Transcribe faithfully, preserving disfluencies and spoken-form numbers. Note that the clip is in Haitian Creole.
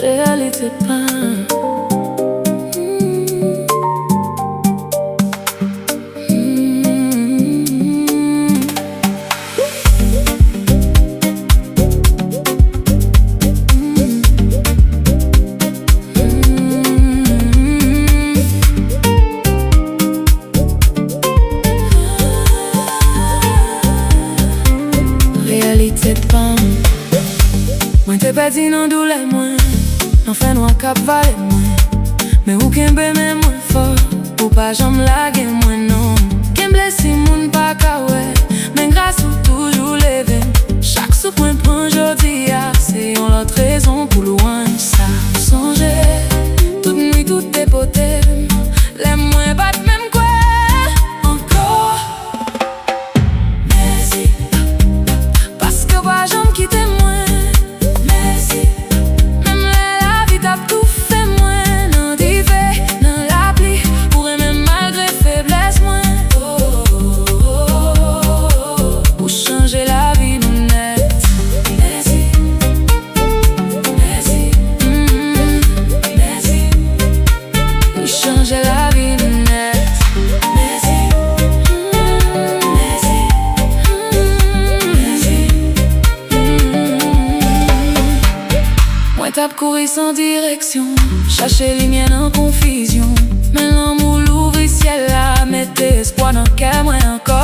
Reyalite pa m. Reyalite pa m. Mwen te pèdi nan doulè mwen, nan fènwa k ap vale mwen. Men ou kenbe men mwen fò, ou pa janm lage mwen non. Gen blesi moun pa ka wè, men gras ou toujou leve m. Chak souf mwen pran jodi a, se yon lòt rezon pou lwanj sa. M sonje tout nwit ou te pote m, lè mwen pa t menm kwè ankò. Mèsi, paske w pa janm kite mwen. Mèsi, menm lè lavi t ap toufe mwen, nan dife, nan lapli, ou renmen m malgre feblès mwen. Ou chanje lavi nou nèt. Mèsi, mèsi, mm, mèsi. Ou chanje lavi nou nèt. Mèsi, mèsi, mèsi. Mwen t ap kouri san direksyon, chache limyè nan konfizyon. Men lanmou louvri syèl la, mete espwa nan kè mwen ankò.